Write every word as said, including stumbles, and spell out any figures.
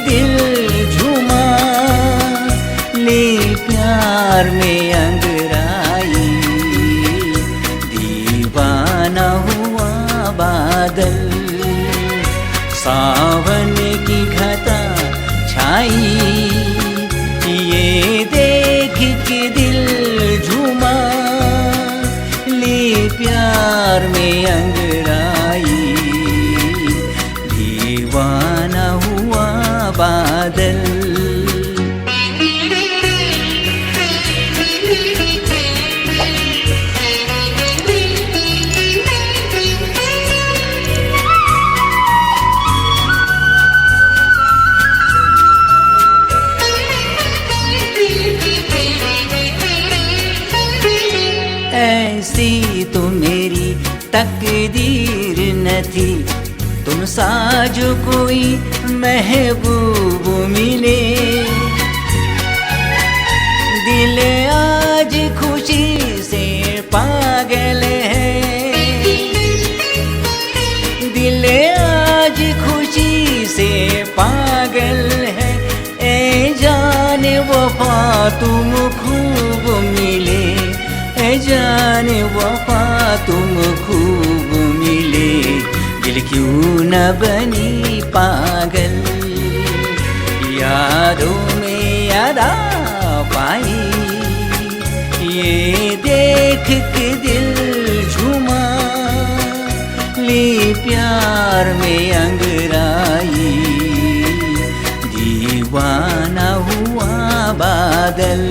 दिल झूमा, ले प्यार में अंगड़ाई, दीवाना हुआ बादल। सावन की घटा छाई, ये देख के दिल झूमा, ले प्यार में अंगड़ाई, दीवाना हुआ बादल। ऐसी तो मेरी तकदीर न थी, तुम सा जो कोई महबूब मिले। दिल आज खुशी से पागल है, दिल आज खुशी से पागल है। ए जाने वफा तुम खूब मिले, ए जाने वफा तुम खूब मिले। दिल क्यों न बनी पागल, यादों में याद आ पाई। ये देख के दिल झूमा, ले प्यार में अंगड़ाई, दीवाना हुआ बादल।